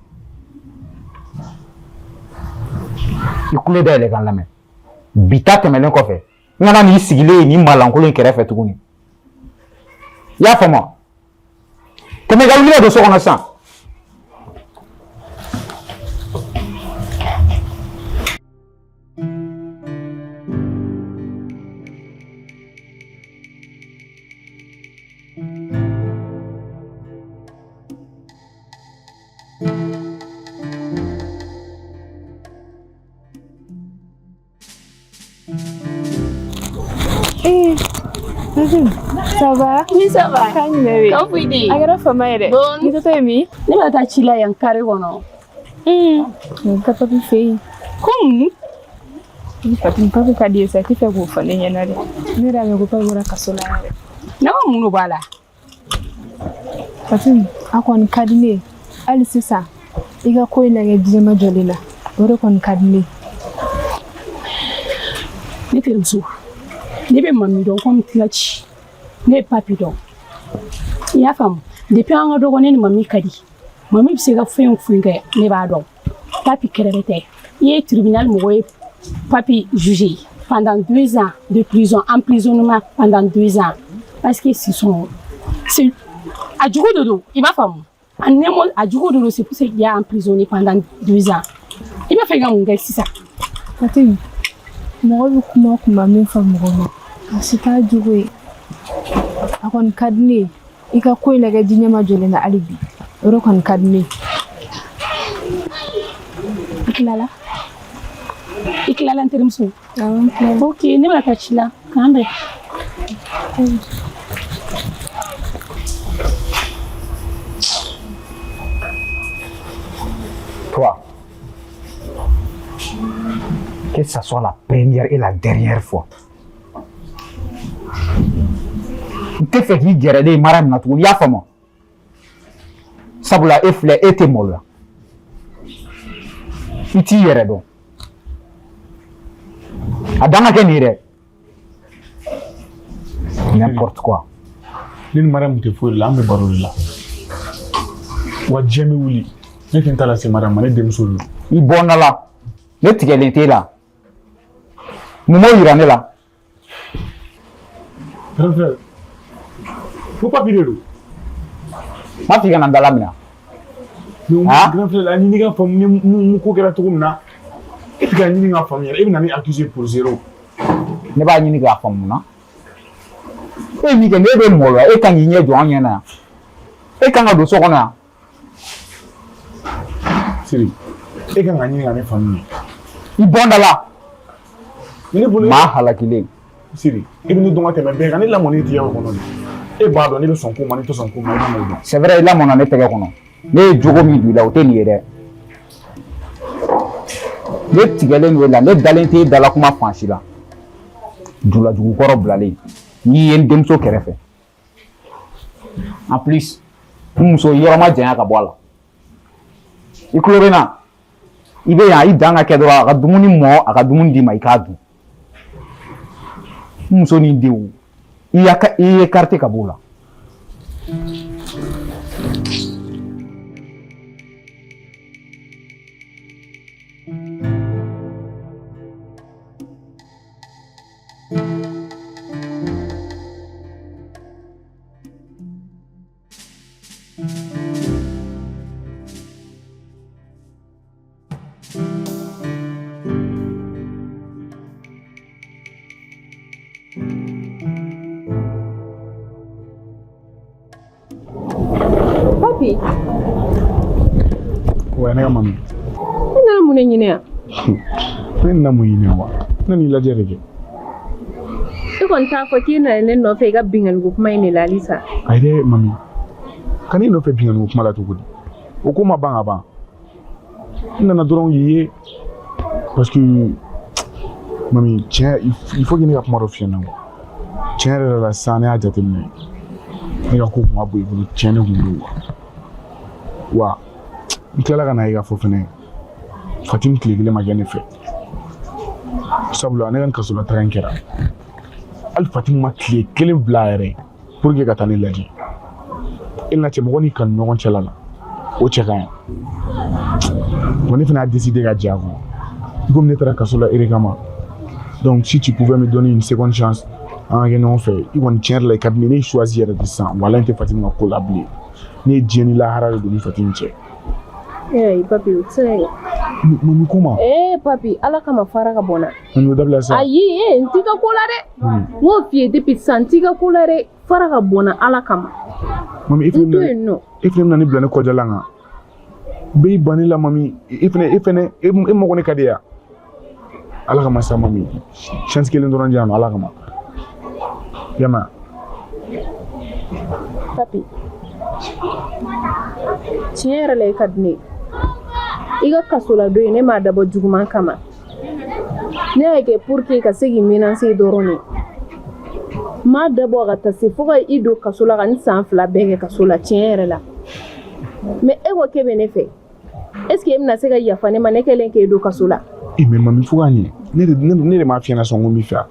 I kulo dayɛlɛ ka n lamɛn. Bi ta tɛmɛnen kɔfɛ, n kana n'i sigilen ye nin maalankolon in kɛrɛfɛ tuguni. I y'a faamu wa? Tɛmɛ ka wuli ka don so kɔnɔ sisan. Ça va? Oui, ça va. Kan jumɛn bɛ yen? Kan foyi tɛ yen. A kɛra fama ye dɛ. Bon. N'i taatɔ ye min? Ne bɛ taa ci la yan carré kɔnɔ. N ka papi fɛ yen. Ko mun? Papi, papi ka di ye sa, i tɛ fɛ k'o fɔ ne ɲɛna dɛ. Ne yɛrɛ y'a mɛn ko papi bɔra kaso la yɛrɛ. Ne ko mun de b'a la? Papi, a kɔni ka di ne ye. Hali sisan, i ka ko in lajɛ diɲɛmajɔlen na. O de kɔni ka di ne ye. Ne terimuso, ne bɛ mami dɔn komi kilaci. Ne ye papi dɔn. I y'a faamu? Depuis an ka dɔgɔ ne ni mami ka di. Mami bɛ se ka fɛn o fɛn kɛ, ne b'a dɔn. Papi kɛrɛfɛ tɛ. I ye tribunal mɔgɔ ye papi jugé pendant 2 ans de prison, emprisonnement pendant 2 ans. Parce que c'est a jugu de don, i b'a faamu? En un mot, a jugu de don, c'est pour ça qu'il a emprisonné pendant 2 ans. I b'a fɛ ka mun kɛ sisan? Papi, mɔgɔ bɛ kuma o kuma min fɔ mɔgɔ ma, a si t'a jugu ye. A kɔni ka di ne ye i ka ko in lajɛ diɲɛmajɔlen na hali bi. O de kɔni ka di ne ye. I tilala? I tilala n terimuso? Awɔ, n tilala. Ok, ne bɛna taa ci la. K'an bɛn. Toi, que ça soit la première et la dernière fois. N tɛ fɛ k'i gɛrɛ ne mara min na tuguni, i y'a faamu? Sabula e filɛ, e tɛ maloya, i t'i yɛrɛ dɔn. A dan ka kɛ nin ye dɛ. N'importe quoi. Ne ni Mariam tɛ foyi de la, an bɛ baro de la. Wa diɲɛ bɛ wuli. Ne tɛ n ta lase madame ma, ne denmuso don. I bɔ n da la, ne tigɛlen t'e la. Mun b'o yira ne la? Grand frère, ko papi de don. N m'a f'i kana n dala minɛ. Mais grand frère, a ɲini ka faamu ni mun ko kɛra cogo min na. E tɛ ka ɲini ka faamu yɛrɛ, e bɛ na ne accuser pour zéro. Ne b'a ɲini k'a faamu mun na? E ye min kɛ, n'e bɛ maloya, e kan k'i ɲɛ jɔ an ɲɛ na yan. E kan ka don so kɔnɔ yan. Siri, e kan ka ɲini ka ne faamu. I bɔ n da la. Ne bolo maa halakilen. Siri, i bɛ ne dɔn ka tɛmɛ bɛɛ kan, ne lamɔnna e tɛgɛ kɔnɔ de. E b'a dɔn ne bɛ sɔn ko ma, ne tɛ sɔn ko ma, e b'o dɔn. C'est vrai, i lamɔnna ne tɛgɛ kɔnɔ. Ne ye jogo min don i la, o tɛ nin ye dɛ. Ne tigɛlen don e la, ne dalen tɛ e dala kuma fan si la. Julajugu kɔrɔ bilalen, n'i ye n denmuso kɛrɛfɛ. En plus, n muso yɔrɔ ma janya ka bɔ a la. I tulo bɛ n na? I bɛ yan, i dan ka kɛ dɔrɔn a ka dumuni mɔ, a ka dumuni d'i ma, i k'a dun. N muso ni n denw, i y'a i écarté ka b'o la. Papi. Ouais, ne ka mami. I nana mun de ɲini yan? Ne nana mun ɲini wa? Ne n'i lajɛ de kɛ. I kɔni t'a fɔ k'i nana ne nɔfɛ i ka binkanni kuma in de la halisa. Ayi dɛ mami. Ka n'i nɔfɛ binkanni kuma la cogo di? O ko ma ban ka ban. N nana dɔrɔn k'i ye parce que mami, tiɲɛ, il faut que ne ka kuma dɔ f'i ɲɛna quoi. Tiɲɛ yɛrɛ yɛrɛ la sisan, ne y'a jateminɛ, ne ka ko kun ka bon i bolo, tiɲɛ de kun don quoi. Wa n tilala ka na ye k'a fɔ fɛnɛ Fatim tile kelen ma kɛ ne fɛ, sabula ne ka kasola taga in kɛra, hali Fatim ma tile kelen bila a yɛrɛ ye pour que ka taa ne lajɛ. E n'a cɛ, mɔgɔ n'i kanu ɲɔgɔn cɛla la, o cɛ ka ɲi. Bon, ne fana y'a décidé ka jɛ a kɔ, komi ne taara kaso la e de kama. Donc si tu pouvais me donner une seconde chance, an ka kɛ ɲɔgɔn fɛ. I kɔni, tiɲɛ yɛrɛ la, i ka di ne ye, ne ye choisi yɛrɛ de sisan. Walahi, n tɛ Fatim ka ko la bilen. Ne ye diɲɛ ni lahara de don ni Fatim cɛ. Ee papi, o tɛ se ka kɛ. Mami, kuma. Ee papi, Ala kama, fara ka bɔ n na. Mami, o dabila sa. Ayi, ee, n t'i ka ko la dɛ. N k'o f'i ye depuis sisan, n t'i ka ko la dɛ. Fara ka bɔ n na, Ala kama. Mami, e N to yen nɔ. E fɛnɛ bɛna ne bila ne kɔjalan kan. Bɛɛ y'i ban ne la mami. E fɛnɛ, e mago ne ka di yan. Ala kama sa mami. Chance kelen dɔrɔn di yan nɔ, Ala kama. Yama. Papi, tiɲɛ yɛrɛ la, i ka di ne ye. I ka kasoladon ye, ne m'a dabɔ juguman kama. Ne y'a kɛ pour que ka se k'i menacer dɔrɔn de. N m'a dabɔ ka taa se fo ka i don kaso la, ka ni san 2 bɛɛ kɛ kaso la, tiɲɛ yɛrɛ la. Mais e ko k'e bɛ ne fɛ, est ce que e bɛna se ka yafa ne ma, ne kɛlen k'e don kaso la? E mais mami, fo k'a ɲɛ. Ne de m'a f'i ɲɛna sɔn ko n b'i fɛ.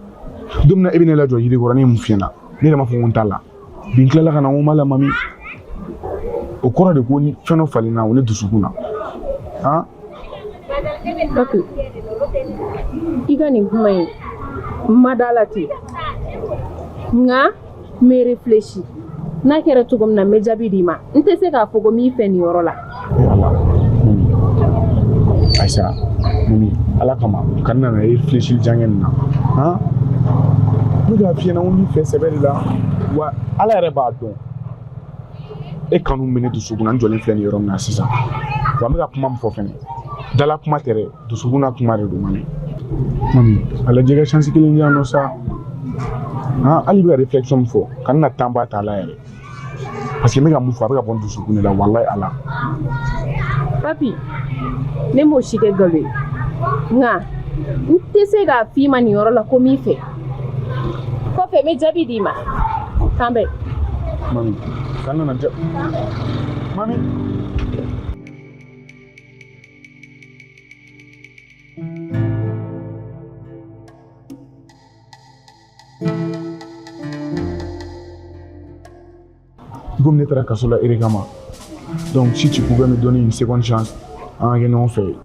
Don min na e bɛ ne lajɔ yiri kɔrɔ, ne ye mun f'i ɲɛna? Ne de m'a fɔ ko n t'a la. Bi n tilala ka na ko n b'a la mami. O kɔrɔ de ko ni fɛn dɔ falenna o ne dusukun na. Han? Papi, i ka nin kuma in, n ma da la ten, nka n bɛ réfléchi. N'a kɛra cogo min na, n bɛ jaabi d'i ma. N tɛ se k'a fɔ ko n b'i fɛ nin yɔrɔ la. E Ala. Mami. Ayisa, mami, Ala kama, kana nana réfléchir jan kɛ nin na. Han? Ne k'a f'i ɲɛna ko n b'i fɛ sɛbɛ de la. Wa Ala yɛrɛ b'a dɔn. E kanu bɛ ne dusukun na, n jɔlen filɛ nin yɔrɔ min na sisan. Wa n bɛ ka kuma min fɔ fɛnɛ, dala kuma tɛ dɛ, dusukun na kuma de don mami. Mami, a lajɛ i ka chance kelen di yan nɔ sa. Han, hali i bɛ ka réflexion min fɔ, kana na temps ba t'a la yɛrɛ. Parce que n bɛ ka mun fɔ, a bɛ ka bɔ n dusukun de la, walahi Ala. Papi, ne m'o si kɛ nkalon ye, nka n tɛ se k'a f'i ma nin yɔrɔ la ko n b'i fɛ. Kɔfɛ, n bɛ jaabi d'i ma. K'an bɛn. Mami, kana na ja. Mami. Komi ne taara kaso la e de kama. Donc si tu pouvais me donner une seconde chance, an ka kɛ ɲɔgɔn fɛ.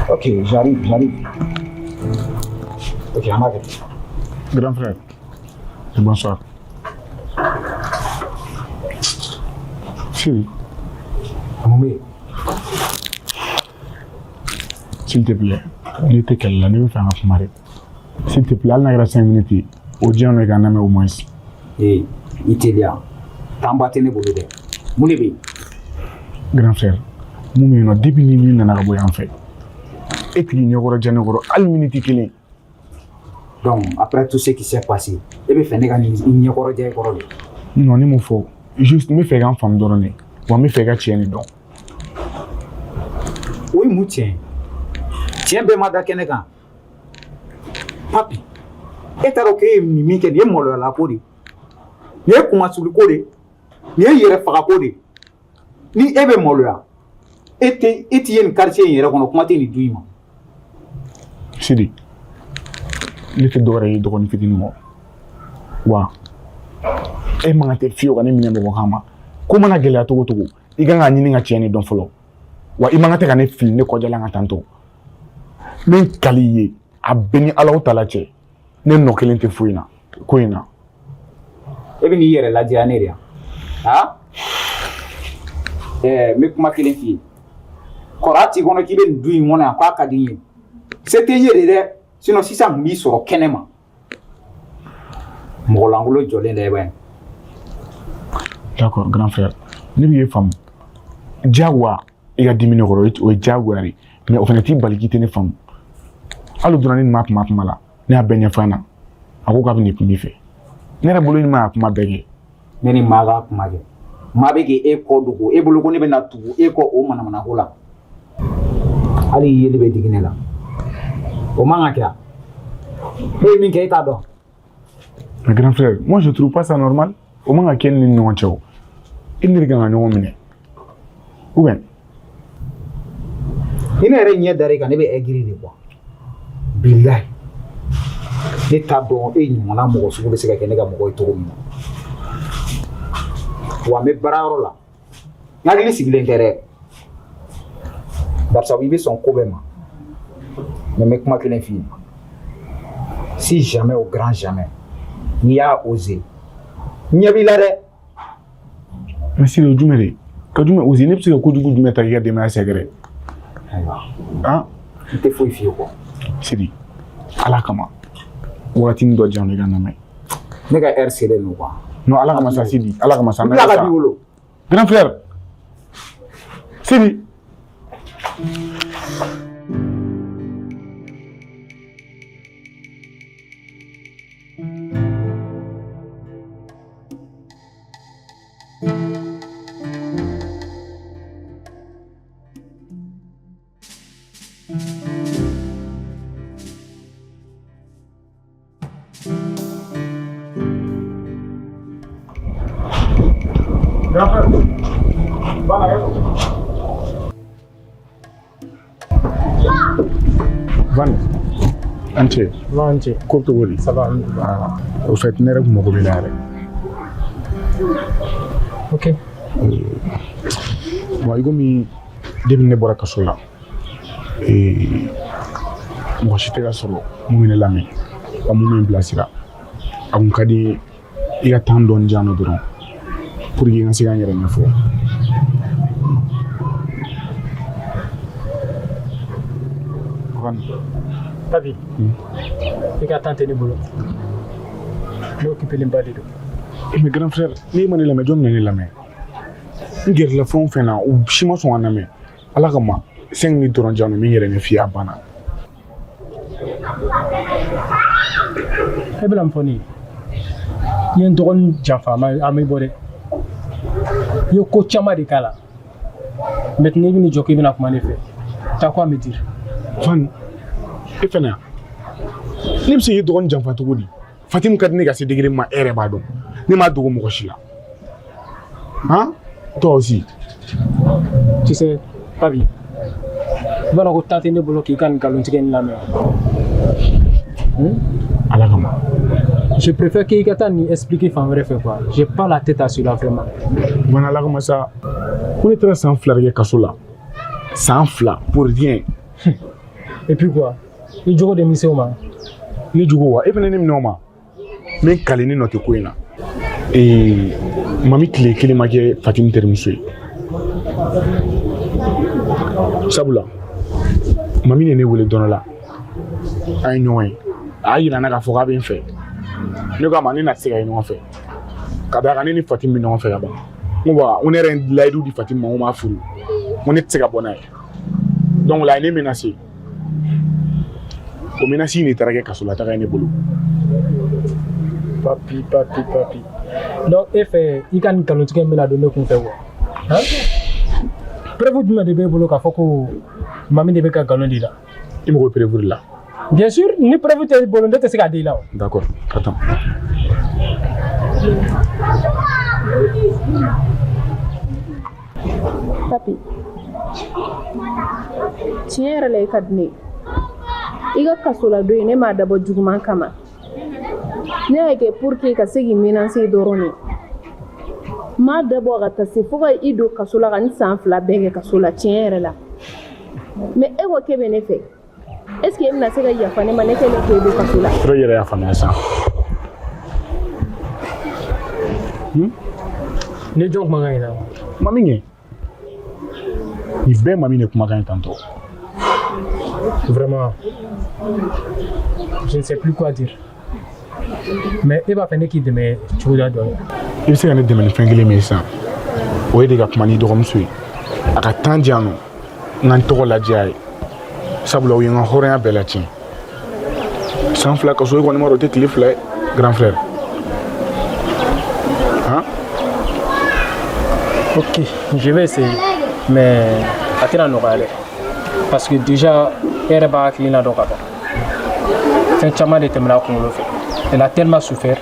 Ok, j'arrive, j'arrive. Ok, an b'a kɛ. Grand frère, bonsoir. Chérie. Mun bɛ yen? S'il te plaît, ne tɛ kɛlɛ la, ne bɛ fɛ an ka kuma de. S'il te plaît, hali n'a kɛra 5 minutes ye, o di yan nɔ i ka n lamɛn au moins. Ee, i teliya. Temps ba tɛ ne bolo dɛ. Mun de bɛ yen? Grand frère, mun bɛ yen nɔ, depuis ni min nana ka bɔ yan fɛ, e tigi ɲɛkɔrɔ diya ne kɔrɔ hali minute kelen. Donc, après tout ce qui s'est passé, e bɛ fɛ ne ka nin i ɲɛkɔrɔ diya i kɔrɔ de? Non, ne m'o fɔ. Juste, n bɛ fɛ i ka n faamu dɔrɔn de. Wa n bɛ fɛ i ka tiɲɛ de dɔn. O ye mun tiɲɛ ye? Tiɲɛ bɛɛ ma da kɛnɛ kan. Papi, e t'a dɔn k'e ye nin min kɛ, nin ye maloyala ko de ye. Nin ye kunmasuli ko de ye. Nin ye yɛrɛ faga ko de ye. Ni e bɛ maloya, e tɛ e ti ye nin quartier in yɛrɛ kɔnɔ, kuma tɛ nin du in ma. Sidi, ne tɛ dɔwɛrɛ ye dɔgɔnin fitinin kɔ. Wa e man kan tɛ fiyewu ka ne minɛ mɔgɔ kama. Ko mana gɛlɛya cogo o cogo, i kan k'a ɲini ka tiɲɛ de dɔn fɔlɔ. Wa i man kan tɛ ka ne fili ne kɔjalan kan tantɔ. N bɛ n kali i ye, a bɛɛ ni Alahu taala cɛ, ne nɔ kelen tɛ foyi la ko in na. E bɛ n'i yɛrɛ lajɛya ne de yan. Han? Ɛɛ, n bɛ kuma kelen f'i ye. Kɔrɔ t'i kɔnɔ k'i bɛ nin du in kɔnɔ yan k'a ka di n ye. Se tɛ n ye de dɛ. Sinon sisan n b'i sɔrɔ kɛnɛ ma. Mɔgɔ lankolon jɔlen da i b'a ye. D'accord, grand frère. Ne b'i faamu. Diyagoya i ka dimi ne kɔrɔ, o ye diyagoya de ye. Mais o fana t'i bali k'i tɛ ne faamu. Hali dɔrɔn ne nin ma kuma kuma la, ne y'a bɛɛ ɲɛfɔ a ɲɛna. A ko k'a bɛ nin kun fɛ. Ne yɛrɛ bolo ni ma kuma bɛɛ kɛ. Ne ni maa ka kuma kɛ. Maa bɛ k'e kɔ dogo, e bolo ko ne bɛna tugu e kɔ o manamanako la. Hali i yeli bɛ digi ne la. O man ka kɛ. E ye min kɛ, e t'a dɔn. Mais grand frère, moi je trouve pas ça normal. O man ka kɛ ne ni ɲɔgɔn cɛ o. E ni ne de kan ka ɲɔgɔn minɛ. Ou bien? Ni ne yɛrɛ ɲɛ dar'i kan, ne bɛ aigri de quoi. Bilahi. Ne t'a dɔn e ɲɔgɔnna mɔgɔ sugu bɛ se ka kɛ ne ka mɔgɔ ye cogo min na. Wa n bɛ baarayɔrɔ la. N hakili sigilen tɛ dɛ. Barisa i bɛ sɔn ko bɛɛ ma. Mais n bɛ kuma kelen f'i ye. Si jamais au grand jamais, n'i y'a osé, n ɲɛ b'i la dɛ. Mais Sidi, o jumɛn de? Ka jumɛn osé? Ne bɛ se ka kojugu jumɛn ta k'i ka denbaya sɛgɛrɛ? Ayiwa. Han? N tɛ foyi f'i ye quoi. Sidi, Ala kama. Wagatinin dɔ di yan nɔ i ka n lamɛn. Ne ka heure selen don quoi. Non, Ala kama sa Sidi, Ala kama sa. N bila ka b'i bolo. Grand frère. Sidi. Grand frère. Van, Van, an cɛ. An cɛ. Ko bɛ cogo di? Ça va, alhamdoulilah. Ah, au fait, ne yɛrɛ kun mago b'i la yɛrɛ. Ok. Bon, i komi depuis ne bɔra kaso la, mɔgɔ si tɛ ka sɔrɔ mun bɛ ne lamɛn wa mun bɛ n bilasira. A kun ka di n ye i ka temps dɔɔni di yan nɔ dɔrɔn pour que n ka se ka n yɛrɛ ɲɛfɔ. Papi, i ka temps tɛ ne bolo. Ne occupé ba de don. Mais grand frère, n'i ma ne lamɛn, jɔn bɛna ne lamɛn? N gɛrɛla fɛn o fɛn na, u si ma sɔn ka n lamɛn. Ala kama, 5 minutes dɔrɔn di yan nɔ, n bɛ n yɛrɛ ɲɛf'i ye, a banna. E bɛna mun fɔ ne ye? I ye n dɔgɔnin janfa, a ma bɔ dɛ. I ye ko caman de k'a la. Maintenant i bɛn'i jɔ k'i bɛna kuma ne fɛ. T'as quoi à me dire? Van, e fɛnɛ, ne bɛ se k'i dɔgɔnin janfa cogo di? Fatim ka di ne ka se degré min ma, e yɛrɛ b'a dɔn. Ne m'a dogo mɔgɔ si la. Han? Toi aussi. Tu sais, Papi, i b'a dɔn ko temps tɛ ne bolo k'i ka nin nkalontigɛ in lamɛn. Ala kama. Je préfère que i ka taa nin expliquer fan wɛrɛ fɛ quoi. J'ai pas la tête à cela vraiment. Bana la kuma sa, ko ne taara san 2 de kɛ kaso la. San 2 pour rien. Et puis quoi? I jogo de m'i se o ma. Ne jogo wa? E fana ne minɛ o ma. N bɛ n kali ne nɔ tɛ ko in na. Mami tile kelen ma kɛ Fatimi terimuso ye. Sabula mami de ne wele don dɔ la, an ye ɲɔgɔn ye, a y'a yira n na k'a fɔ k'a bɛ n fɛ. Ne ko a ma ne n'a tɛ se ka ye ɲɔgɔn fɛ, ka d'a kan ne ni Fatimi bɛ ɲɔgɔn fɛ ka ban. N ko wa, n ko ne yɛrɛ ye layidu di Fatimi ma, n ko n b'a furu, n ko ne tɛ se ka bɔ n'a ye. Donc la, a ye ne menacé. O menace in de taara kɛ kasolataga ye ne bolo. Papi, papi, papi. Donc e fɛ i ka nin nkalontigɛ in bɛna don ne kun fɛ quoi? Hein? Preuve jumɛn de b'e bolo k'a fɔ ko mami de bɛ ka nkalon di la? I mago bɛ preuve de la? Bien sûr, ni preuve tɛ i bolo, ne tɛ se k'a di i la o. D'accord, attends. Papi, tiɲɛ yɛrɛ la i ka di ne ye. I ka kasoladon in, ne m'a dabɔ juguman kama. Ne y'a kɛ pour que ka se k'i menacer dɔrɔn de. N m'a dabɔ ka taa se fo ka i don kaso la ka n san 2 bɛɛ kɛ kaso la tiɲɛ yɛrɛ la. Mais e ko k'e bɛ ne fɛ. Est ce que e bɛna se ka yafa ne ma ne kɛlen k'e don kaso la? Yɔrɔ i yɛrɛ y'a faamuya sisan. Ne jɔn kumakan in na? Mami kɛ. Nin bɛɛ mami de kumakan ye tantôt. Vraiment, je ne sais plus quoi dire. Mais e b'a fɛ ne k'i dɛmɛ cogoya dɔ la. I bɛ se ka ne dɛmɛ ni fɛn kelen min ye sisan, o ye de ka kuma n'i dɔgɔmuso ye. A ka temps di yan nɔ, n ka n tɔgɔ lajɛ a ye. Sabula u ye n ka hɔrɔnya bɛɛ latiɲɛ. San 2 kaso, e kɔni m'a dɔn o tɛ tile 2 ye, grand frère. Hein? Ok, je vais essayer. Mais a tɛna nɔgɔya dɛ. Parce que déjà, e yɛrɛ b'a hakilina dɔn ka ban. Fɛn caman de tɛmɛna a kunkolo fɛ. Elle a tellement souffert.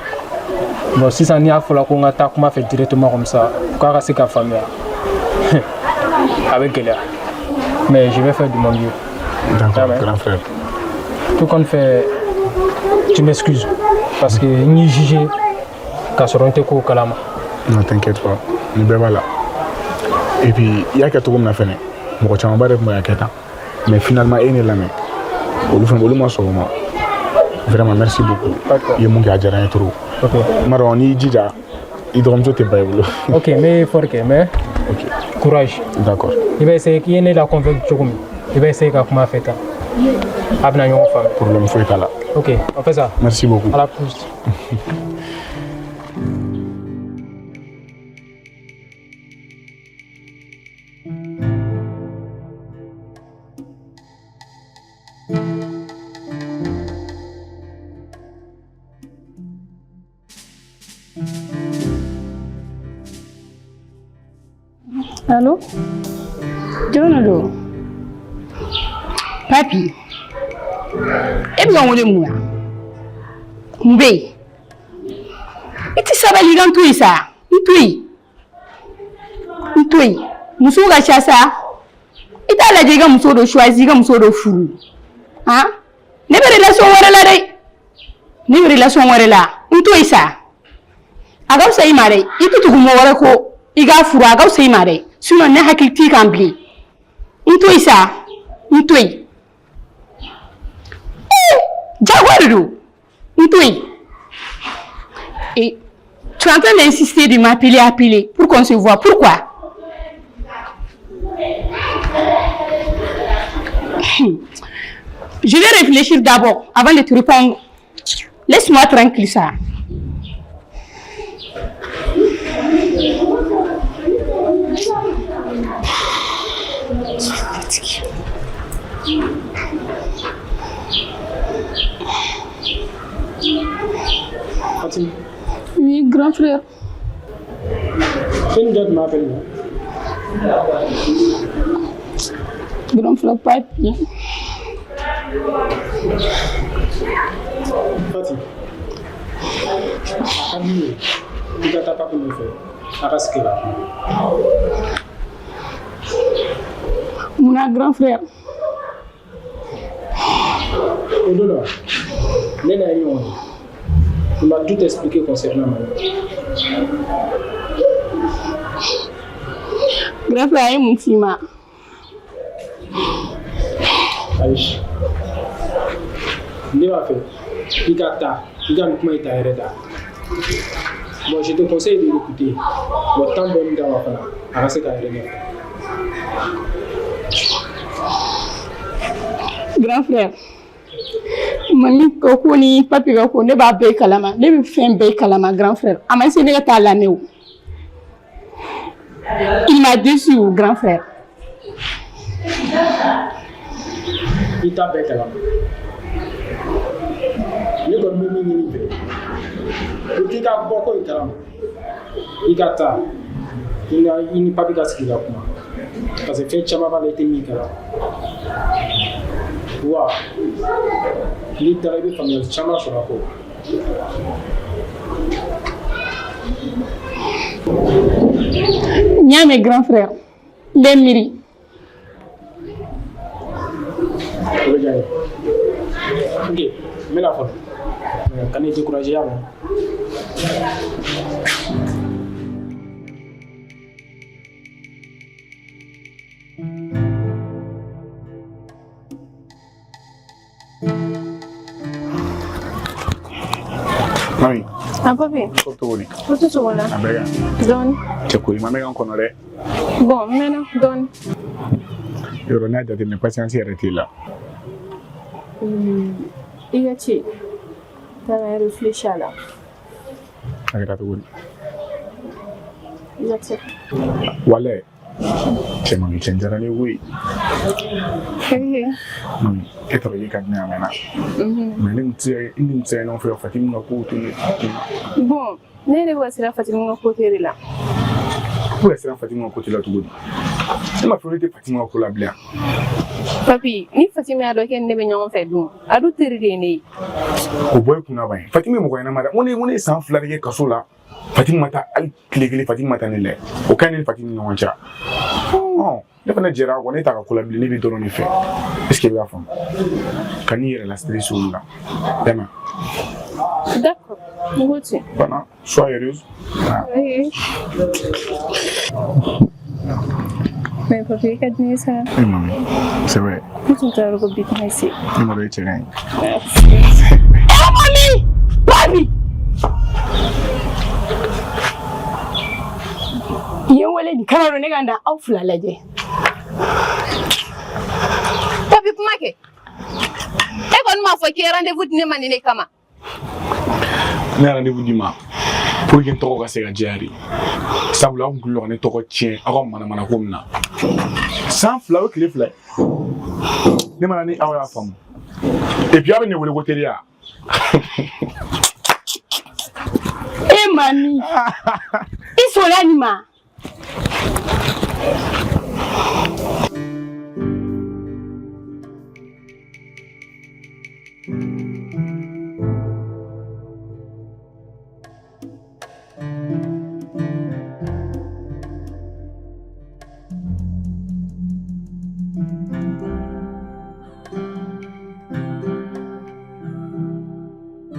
Bon, sisan n'i y'a fɔla ko n ka taa kuma fɛ directement comme ça, k'a ka se ka faamuya, a bɛ gɛlɛya. Mais je vais faire de mon mieux. D'accord, grand frère. Tout compte fait, tu m'excuses. Parce que n y'i jugé k'a sɔrɔ n tɛ kow kalama. Non, t'inquiète pas. Nin bɛɛ b'a la. Et puis, i y'a kɛ cogo min na fɛnɛ, mɔgɔ camanba de tun bɛ ka kɛ tan. Mais finalement, e ne lamɛn. Olu fɛnɛ, olu ma sɔn o ma. Vraiment, merci beaucoup. I ye mun kɛ, a diyara n ye trop. Ok. N b'a dɔn n'i jija, i dɔgɔmuso tɛ ban i bolo. Ok, n bɛ effort kɛ, mais Ok. courage. D'accord. I bɛ essayer k'i ye ne la convaincre cogo min, i bɛ essayer ka kuma a fɛ tan. A bɛna ɲɔgɔn faamu. Problème foyi t'a la. Ok, on fait ça. Merci beaucoup. À la plus. Allô? Jɔn de don? Papi, e bɛ ka n wele mun na? Mun bɛ yen? I tɛ sabali i ka n to yen sa. N to yen. N to yen. Musow ka ca sa. I t'a lajɛ i ka muso dɔ choisi, i ka muso dɔ furu. Han? Ne bɛ relation wɛrɛ la dɛ. Ne bɛ relation wɛrɛ la. N to yen sa. A ka fisa i ma dɛ. I tɛ tugu mɔgɔ wɛrɛ kɔ. I k'a furu, a ka fisa i ma dɛ. Sinon ne hakili t'i kan bilen. N to yen sa. N to yen. Eh, jagoya de don. N to yen. Et tu es en train d'insister de m'appeler, appeler pour qu'on se voit. Pourquoi? Je vais réfléchir d'abord avant de te répondre. Laisse-moi tranquille ça. Fatiguée. Fatim. Oui, grand frère. C'est une date m'appelle. Grand frère Papi. Fati. A ka di n ye i ka taa papi nɔfɛ a ka sigi la. Mun na grand frère? O don na, ne n'a ye ɲɔgɔn ye. Il m'a tout expliqué concernant Mami. Grand frère, a ye mun f'i ma? Ayi. Ne b'a fɛ i ka taa i ka nin kuma in ta yɛrɛ ta. Bon, je te conseille de l'écouter. Bon, temps dɔɔni d'a ma fana, a ka se k'a yɛrɛ ɲɛfɔ. Grand frère, Mami ka ko ni papi ka ko ne b'a bɛɛ kalama ne bɛ fɛn bɛɛ kalama grand frère a ma se ne ka taa lamɛn o. Il m'a déçu o grand frère. I t'a bɛɛ kalama. Ne kɔni bɛ min ɲini i fɛ, pour que i ka bɔ ko in kalama, i ka taa i ni papi ka sigi ka kuma parce que fɛn caman b'a la i tɛ min kalama. Wa n'i taara i bɛ faamuyali caman sɔrɔ a ko la. N y'a mɛn grand frère n bɛ miiri. O bɛ diya n ye. Ok, n bɛna fɔlɔ. Kan'i décourager y'a mɛn. Mami. A papi. Ko cogo di? Ko tɛ cogo la. A bɛ kan. Dɔɔni. Cɛ kori ma bɛ kan kɔnɔ dɛ. Bon, n mɛnna dɔɔni. Yɔrɔ n'a jateminɛ patience yɛrɛ t'e la. I ka ci taara réfléchir a la. A kɛra cogo di? I ka ci. Walayi. Cɛ mami cɛ diyara ne koyi. Mami e tɔrɔ i ka di ne a mɛnna. Mais ne tun tɛ se i ni tun tɛ se ka ɲɔgɔn fɛ Fatimi ka kow to ne kun. Bon, ne yɛrɛ bɛ ka siran Fatimi ka côté de la. I bɛ ka siran Fatimi ka côté la cogo di? Ne ma fɔ ne tɛ Fatimi ka ko la bilen. Papi, ni Fatimi y'a dɔn k'e ni ne bɛ ɲɔgɔn fɛ dun, a dun teri de ye ne ye. O bɔ i kunna ban ye. Fatimi ye mɔgɔ ɲɛnama dɛ. N ko ne ye san 2 de kɛ kaso la. Fatimi ma taa hali tile kelen Fatimi ma taa ne lajɛ. O ka ɲi ne ni Fatimi ni ɲɔgɔn cɛ. Ne fana jɛra a kɔ ne t'a ka ko la bilen ne b'i dɔrɔn de fɛ. Est ce que i b'a faamu? Kan'i yɛrɛ la stress olu la. Dɛmɛ. D'accord. N ko ten. Bana, sois heureuse. Oui. Mais papi, i ka di ne ye sa. Eh mami, c'est vrai. Ne tun t'a dɔn ko bi tɛna se. Ne m'a dɔn e cɛ ka ɲi. Merci. Eh mami! Papi! I ye n wele nin kama dɔn ne ka na aw fila lajɛ. Papi kuma kɛ. E kɔni m'a fɔ k'i ye rendez-vous di ne ma nin de kama. Ne ye rendez-vous d'i ma pour que n tɔgɔ ka se ka jɛya de. Sabula aw kun kɛlen don ka ne tɔgɔ tiɲɛ aw ka manamana ko min na. San 2 o tile 2 ye. Ne ma na ni aw y'a faamu. Et puis aw bɛ ne wele ko teriya. E mami, i sɔnna nin ma?